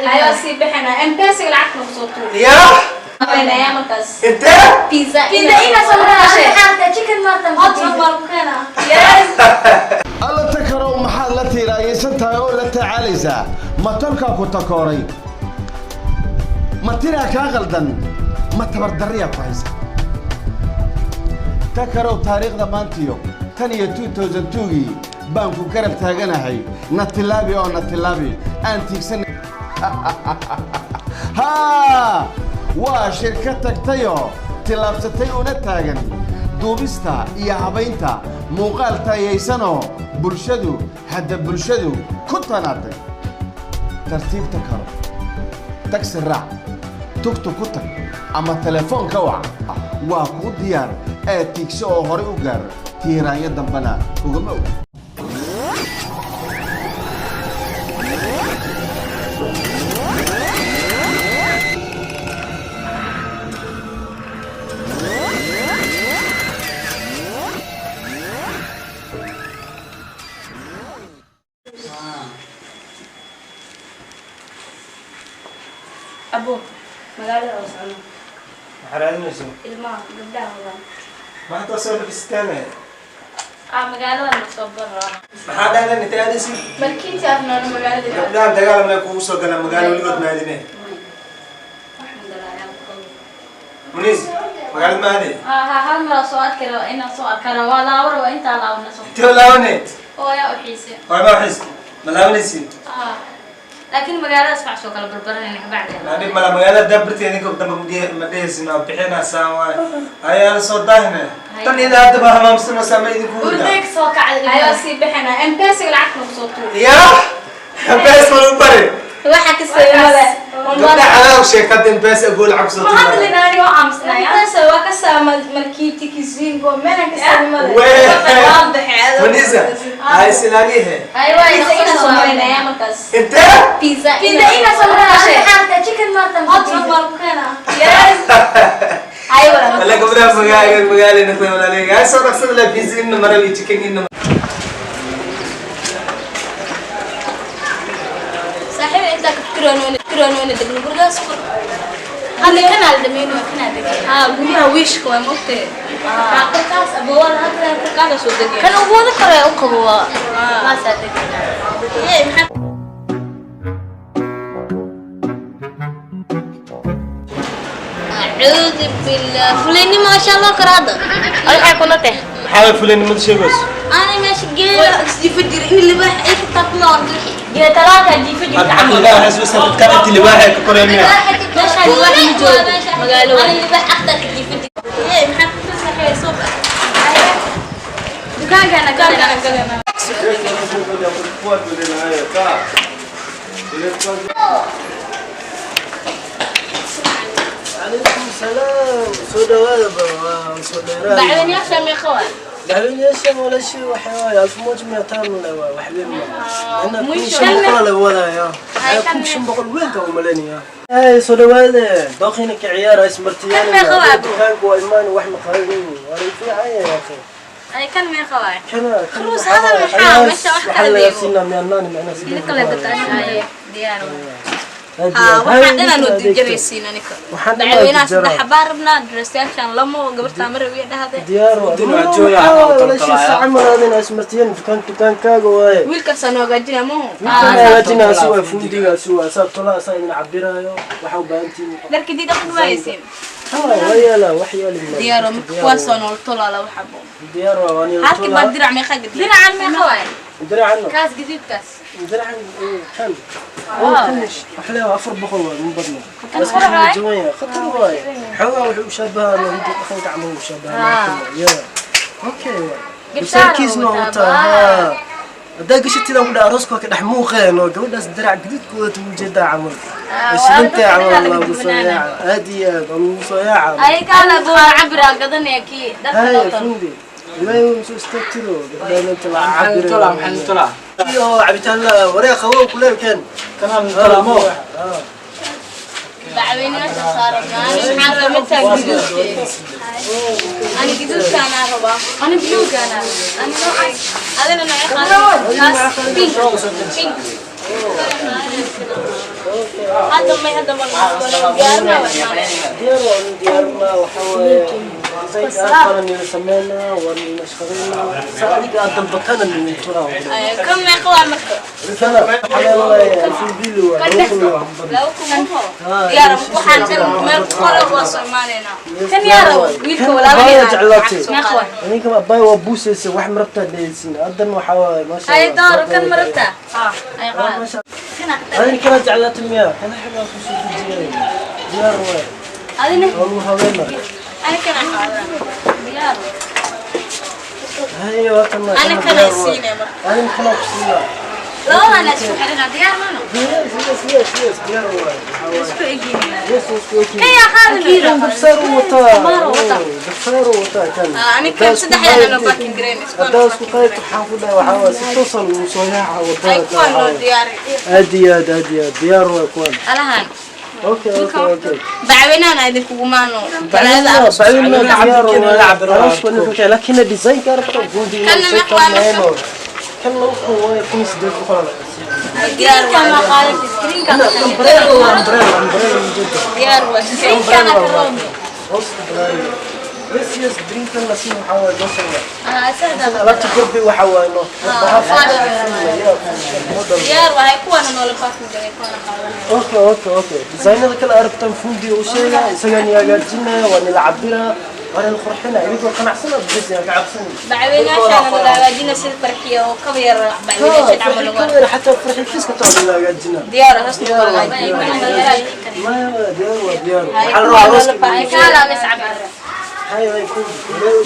kacday. Ayo sii bixina M-Pesa lacag nagu soo tuur. Yaa. Habeynaya markaas. Intee? Pizza. Pizza ina soo dhashay. Chicken mutton. Hot dog baa lagu keenaa. Yes. Alla takarow, maxaad la tiiraayaysan tahay oo la tacaalaysaa? Ma tolkaa ku takooray? Ma tiraa kaa qaldan? Ma tabardarriyaa ku haysa? Takarow, taariikhda maantiyo tan iyo 2002gii baan ku garab taaganahay. Na tilaabi oo na tilaabi aan tiigsan. Haa, waa shirkad tagtayoo tillaabsatay una taagan duubista iyo habaynta muuqaal tayaysanoo bulshadu hadda bulshadu ku tanaatay. Tartiibta karo, tagsi raac, tugtug ku tag ama telefoon ka wac, waa kuu diyaar ee tiigso oo horay u gaar. Tiiraanyo dambana ugama og. Abo, magaalada oo socono. Maxaa raadinaysaa? Ilmaha gabdhaha wadaan. Maanta soo labistaane. Ah, magaalada na soo baro. Maxaa dhahdan? Intee aadaysid? Markiintii afnoona magaalada. Gabdhahan dagaalamay kugu soo galaan magaalo, weligood maadine. Waxaan galaayaa qabo. Muniis, magaalada ma aadey? Ha ha, hal mar soo arki raba inaan soo arkana waa laawo raba intaa laawna soo. Intee laabane? Oo ayaa u xiise. Waa ma xiis? Ma laabanaysid? Ah. Laakiin magaaladaas wax soo kala barbaranayna ka bacdi. Maa dhib mala, magaalada dabirta idinka dambe ma dhehaysin waa bixinaysaa waay. Ayaa la soo daahine. Tan ida hadda ma hamaamsanaysaa, ma idinku hurdaa? Urdayg soo kacday. Ayo sii bixina M-Pesa lacag nagu soo tuur. Yaa! Bees ma lagu bari? Waxa ka sameeyay. Gabdhaha cadaw sheekada in bees agool lacag soo Ma tuuraya. hadlin ani, oo aamusnaya. Mpesa waa ka saama markiti kizingo meelan ka saamada. Wee! Waan baxay. Munisa, ay silaalihe. Ayo waa Pizza ina ina soo soo habeynaya markaas. Intee? Pizza. Pizza ina soo dhashay. Chicken mutton. Hot dog baa lagu keenaa. Yes. Ayo walaal. Wala gabdhaha magaalo magaalo noqday walaalay. Ay soo dhaqsada la pizza inna marawi chicken inna. Saaxiib, intaa ka fikirayno in fikirayno in degno gurigaas kor. Hadda kana la dhameeyno kana degno. Ha, guryaha wiishka waa mogtee. Ha, korkaas abowada hadda korkaas soo degay. Kan ugu wada kore u qabo waa. Maasaa degno. Ee, maxaa acuudu billah, fulinimo masha Allah kor hadda. Waxay kula tahay. Maxaa fulinimada sheegayso? Ana meesha geela isjifa jira in libaax ay ka taabno oo bixi. Geed talaata jiifa jirta camal. Ilaahay xasuusta dadka inta libaaxa ka koreynaya. Meeshaan libaax ma joogo. Magaalo Ana waa. libaax agta ka jifa jira. Ee, maxaa ku fasaxay soo bax. Dukaankana galana galana. Calaykum salaam, soo dhawaada ba, waa soo dheeraad. Bacweynayaasha meeqa waa? Dacweynayaashan walaashii waxay waaye 1500 le, waa wax weyn ma ana 1500 la wadaya, 1500 weynta u malaynaya. Ay soo dhawaada, dooqina ka ciyaara ismartiyaan. Kan meeqa waa, Abu? Dukaanku waa imaan wax maqaayadin waa la fiican yahay ya akhi. Ay kan meeqa waa? Kana kan. Khuruus, hadal maxaa? Meesha wax kala waxaa laga deego. siinaa miyaanaan macnaa Idin kale gataa. Diyaar waa. Aad Ha, iyo aad. waxaan Hay, dhanaan idinka oo adeegto. dijaraysiin anika. Waxaan dhanaan Dacweynaha dijaraa. saddex xabaa rabnaa, dressyaashan lamo, gabartaa ma rabiya dhahde. Diyaar waa. Din waa joogaa, Waxaa waa walaashii toltolaya. saca malaadina ismartiyaan, dukaankaaga waaye. Wiilkaasaan hagaajinaa mahu. Wiilkan hagaajinaa si waa fundiga si waa saa tolaa saa idin cabiraayo waxa u baahantiin. Dharka diid dhaqan waaysiin. Haa, waa yeelaa wax yeeli ma. Diyaar waa marka kuwaasoo nool tolaa laba xabo. Diyaar waa waan yeelaa. Halkii baa dirac meeqa gadiid? Diracan meeqa waay? Diracan. Kaas gaduudkaas. Diracan kan. Oo kan wax leeyahay 400 waa ma badno. Kan Bas qurux waay. jaban yahay, khatar waay. Xoogaa wuxuu u shabahaa hiddo dhaqanka gacmaha u shabahaa. Yeah. Okay waay. Gibsaar Gibsaarkiisna wataa, wataa. Haa. Haddaa gashatid aan ku dhaha arooska waa ka dhex muuqeen oo gabadhaas dirac gaduudkooda ugu jeedaa camal. Islinta camal lagu soo yaaca. Aad iyo aad waa lagu soo yaaca. Ay kaala buu cabiraa gadanaya kii dharka Hay loo tolo. fundi. Ilaahay uu soo istaagtiro gabdhaha inta la Maxaa tola? Maxaa tola? Iyo cabitaan la wareeq qabow kuleelkeen. Kanaan tola mo. Dacweynayaasha saaran. Ani maxaa rabaa midkaan gaduudka. Ani gaduudkaanaa rabaa. Ani buluugaanaa. Ani noocaas. Adina noocee qaadan? Kaas pink. Pink. Hadda may hadda ma diyaarna waa imaanayna. Diyaar waa diyaarna waxa waaye design aad badan sameynaa waan nashqadeynaa sa adiga aad dalbatana ni tulaa. Kan meeqa waa marka? Kana waxaa waaye 2000 waa 2000 waa. 2000 diyaar waxaan dhan meel ku qoran waa soo imaanaynaa. Kan yaa rabo wiilka walaalahayna jeclaatay. Meeqa waa? Ninka abbay waa buusaysa wax marabtaa dhaysin haddan waxa waaye maasha Ay door kan marabtaa? Ay qaad. Adina kana jeclaatay miya kana xibaa ku soo dejiyay diyaar waaye. Adina waa habeena. Ana kana qaadana. Diyaar. Hay waa kana. Ana kana siinay marka. Adina kana ku siinaa. Labadana isku xirina diyaar maano. Yes yes yes yes diyaar waaye. Isku egin. Yes isku egin. Kan yaa qaadana. Kan dubsaar u wataa. Dubsaar u wataa kan. Ani kan saddex yana no parking green isku. Haddaa isku qaybto waxaan ku dhahay waxaa waaye si toosan lagu soo yaaca wadada. Ay kuwan loo diyaari. Aad iyo aad aad iyo aad diyaar waaye kuwan. Alahan. Okay okay okay. Bacweynahan idinkugu maano. بعدين لكن الديزاين كاركتر جودي. كان هو يكون سديد اخرى. diyaar waa screen ka umbrella umbrella umbrella جدا. Diyaar waa screen kana ka roon. بس يس درين كان نسيم حوالي نص. Ah لا تقربي وحوالي diyaar waa kuwana noola parking garay kuwana qaadanaya. okay okay okay design kala aragtan fundi u sheega isagan hagaajinaya waa nila cabira waa nila qurxina idinkoo qanacsana bas yaa ka cabsan. Bacweynaashaana nala hagaajina sida farxiya oo kaba yar bacweynaasha camal lagu arko. حتى فرحي كيس كتو nila hagaajina. Diyaar hoos diyaar waa diyaar waa diyaar waxaa la rabaa arooska. Kaala mis cabir. hay hay fundi.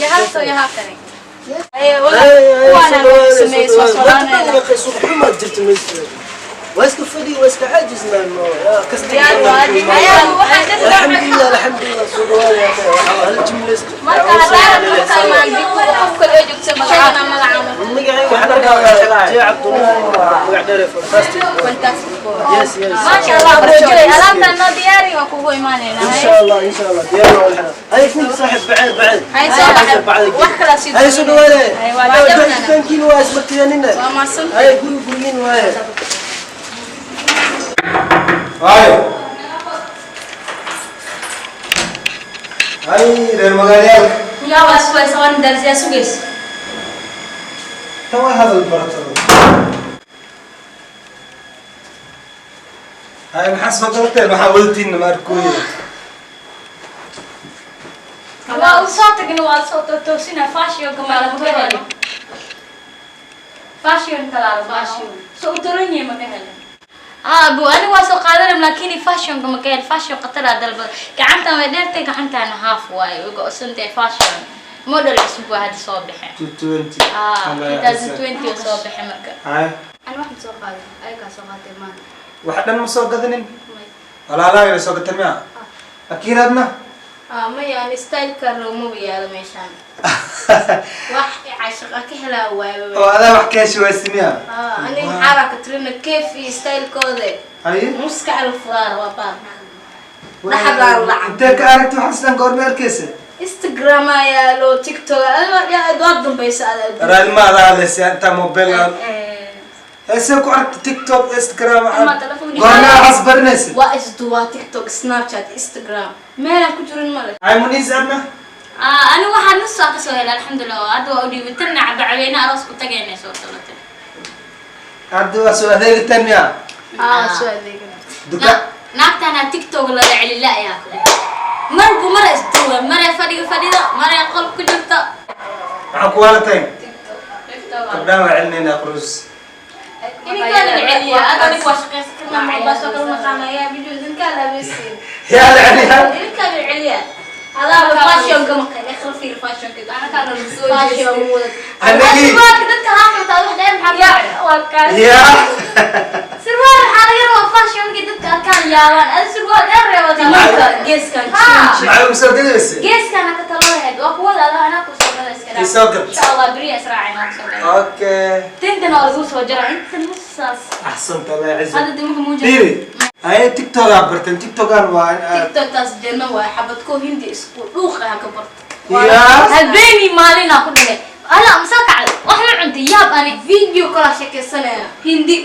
Ya halto ya halkani. Ay wala kuwana sameeyay soo solaanayna. suuq ma jirto meesha waa iska fadhi waa iska caajisnaa kasta. Diyaar waa ayaa waxaan dad alxamdulilah alxamdulilah soo dhawaada waxaa hal jimlaysto. Marka haddaan marka imaan dib qofka loo joogto magacana magacana. Magacayga waxaan arkaa Jee Cabdullaahi magac dheer fantastic. Fantastic. Yes yes. Maasha Allah barjoy alaabtan noo diyaari waan kugu imaanaynaa. إن شاء الله إن شاء الله diyaar waa waxna. Hay fundi saaxib bacad bacad. Hay soo baxay wax kala sii. Hay soo dhawaada. Hay waa jabnana. Dukaankiin waa ismartiyanina. Waa maasan. Hay guri gurigiin waaye. Hay hay reer magaalyaalka. Yaa waa isku haysa waan darsiyaa sugays. Tan waa hadal baratada. Hay maxaa soo galateen waxaa wadatiin ma arkooyo. Waa u soo tagna waa soo toosina fashion ka maala ma ka helo. Fashion kala fashion. Soo u taran yahay ma ka helo. Ah bu ani waa soo qaadanay laakiin fashion ka ma ka helo fashion qatar dalba gacanta way dheertay gacantana half waaye way go'santay fashion model cusub waa hadda soo baxay. 220. Ah 2020 soo baxay marka. Hay Ani wax ma soo qaadin ayagaa soo qaatay maanta. Wax dhan ma soo gadanin walaalahayna soo gatay miya laakiin adna. Maya ani style-ka rooma yaalo meeshaan. Wax caashiqa ka helaa waaye. Oo adaa wax ka heshi waysi miya. Ani maxaa ka tirina keef iyo style-kooda. Haye muska al furaar waa baan. Dhaxdaa lacag. Intee ka aragtay waxaas dhan goorma arkaysa? Instagram yaalo TikTok aad waa dambaysa aad. Raali ma adaa hadlaysa intaa mobile aan heesee ku aragtay TikTok Instagram Ama waxaa telefoon. Goorma waxaas barinaysa? Waa isduwaa TikTok Snapchat Instagram meelaan ku jirin male. Hay muniis adna. Ah ani waxaan nus soo ka soo helay alxamdulillah hadda waa u dhiibatana bacweyne aroos ku tagaynay soo talatay. Hadda waa soo adeegitaan miya? Soo adeegana. Duka Naagtana TikTok la celila ayaa ku marbu mar isduwa maray fadhiga fadhida maray qol ku jirta. Maxaa ku waalatay gabdhahan waa celinaynaa quruus. Idinkaa la celiya adiga waa shaqaysan karnaa Ma baa soo kala naqaanaya bijo idinkaa laabeysiin. Yaa la celiyaa. Idinkaa la celiya. Adaa fashion ka maqan ikhra fiir fashion ka anakaa la soo fashion wada. Anagii surwaalka dadka haafta wax dheer maxaa Ya waa kaas. Yaa surwaal waxaa laga rabaa fashionka dadka arkaan yaabaan adi surwaal dheer reebata Marka geeskan. Maxaa ugu soo gadaysa? Geeskana ka talo lahayd waa kuwada adaa anaa ku soo gada iska Ii soo gad. Insha Allah beriya israacayna ku soo gada. Okay tintana waa lagu soo jaraa inta nusaas. Axsanta Allah yacizak. Hadda dimanka muuja. Fiiri hay TikTok aa barteen TikTokan waa TikTok taas janno waa xabad ko hindi isku dhuuqa ka barta. Yaa habeenii maalinaa ku dhalay ala masoo kacday wax ma cuntay yaab ani Video kala sheekaysanaya hindi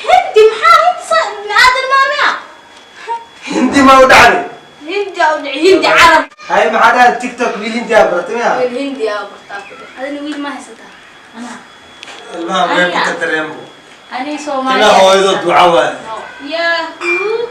hindi maxaa hindi sa ibni aadam. ما ودعني hindi hindi carab هاي ما حدا تيك توك wiil hindi aa baratay miya wiil hindi aa bartaa adina wiil ma haysataa anaa ilmaha way ku tareembo ani Soomaali ilaa hooyada duca waay yahoo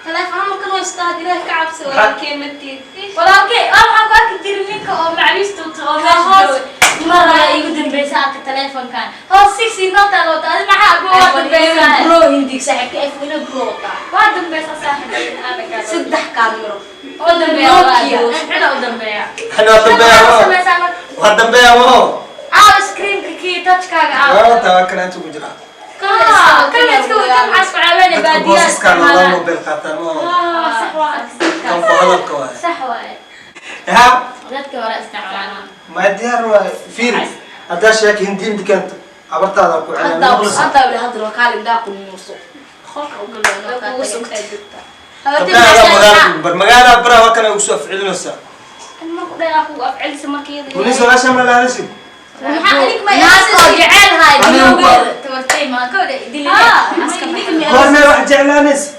telefoon markan waa istaad ilaah ka cabsi walaalkee mateed walaalkee waxaan ku arki jiray ninka oo macwiista wato oo meesha jooga maraa igu dambeysa arka telefoonkan hoos sixi nota wata adi maxaa abu waa dambeysaa bro hindig saaxiibka iPhone bro wataa waa dambeysaa saaxiib saddex kaamiro oo dambeeya xida u dambeeya xina dambeeya waa dambeeya waa aa screenka kii touchkaaga aa waa taa kana inta ku jira kana iska wata maxaa isku caawinaya dadka baadiyaha boosaskaan laba isticmaalaan mobile qaataan oo sax waa kan ku hadalka waay sax waaye ha dadka hore isticmaalaan ma diyaar waay fiiri haddaa sheeka hindi inti keento abartaada ku hadda hadda wali hadda waa kaalin daa ku nuuso qolka u galo Ugu sugtay. Gabdhaha bar magaala bara waa kana ugu soo afcilinaysaa ma ku dheeraa kugu afcelisa marka iyada munis walaasha ma lahadashid maxaa anig ma naas oo jecel haay Anigu bilowgeeda tabartay ma ka wada dilin goormee wax jeclaanaysa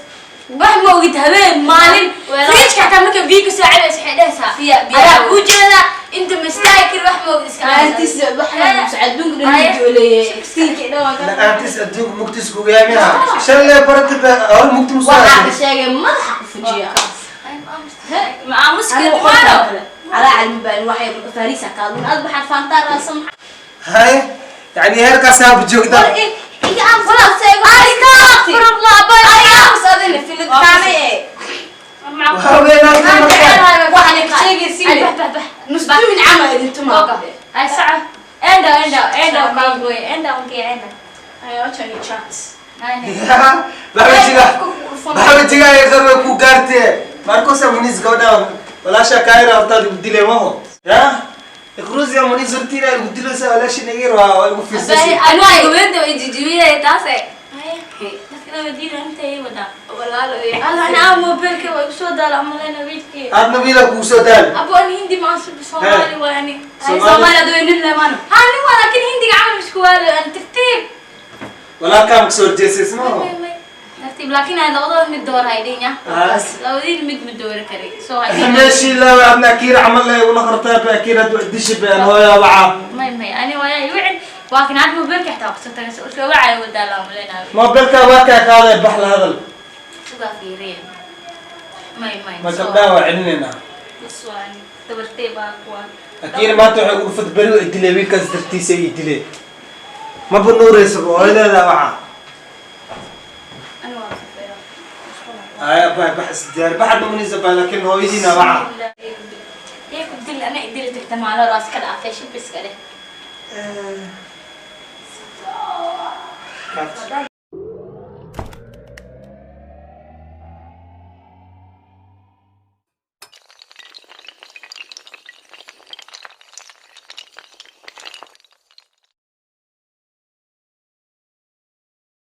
wax ma ogid habeen maalin fridge xataa marka biyo ku soo cabayso waxay dhehaysaa Biyo, biyo. adaa kuu jeeda inta ma istaagi kari wax ma ogid iska aantiis waxaan adduunka dhan jooleeyay iftiinka dhan waa ka la-aantiis adduunka mugtiis kugu yaamiha shalay barata ba hor mugti musoo waxaa ka sheegay madaxa ku fujiya ma aamuska anigu qolka kale calaa calmi baan waxay fariisa kaadun ad baxaan faantaa raasam haye yani heerkaas aaba joogtaa iga aamus Astagfirullah bay aamus adina filidkaane ee waxaa weynaatay markaa waxaan ka sheegaysiin nusdumin cama idin tumaa ay saca enda enda enda kaangoy enda unkii enda Ay, chat. Maxaa jigaa qarba ku gaartee markuusa munis gabadha walaasha kaayra hortaad igu dilay maho ya ikruusiya munis hortiina igu dilaysa walaasha nagir waa igu fiirsasay anaa gabadha way jijibiyay taase dadkana wadiina inta ay wadaa walaalo alla anaa mobilka way usoo daala amalena wiilkii aadna wiila kugu soo daal abo an hindi ma ansu Soomaali waani Soomaali adoo nin leemano ha nin waa laakiin hindiga camal isku waalo an tartiib walaalkaa ma kasoo horjeesays maho tartiib laakiin aan labadooda mid door haydhinya labadiin mid ma doori kari soo haydhin meeshii laa adna akiira camal leh iguna qortaa ba akiira dishi been hooya waca may may ani waa wicin waa kan aad mobilka xitaa kusoo tagay soo wacay wadaa la amalena mobilka waa kaa qaaday bax la hadal uga fiiriye may may ma gabdhaha waa celinaynaa bas waa tabartay baa kuwa akiira maanta waxay ugu fadbari u dilay wiilkaas dartiisa ii dilay maba nuuraysa hooyadeeda waca Ani waa safeeya. ay abay bax isdiyaar baxad munisa baa laakiin hooyadiina waca يا كنت انا ادري تكتم على راسك العافيه شو بس كده.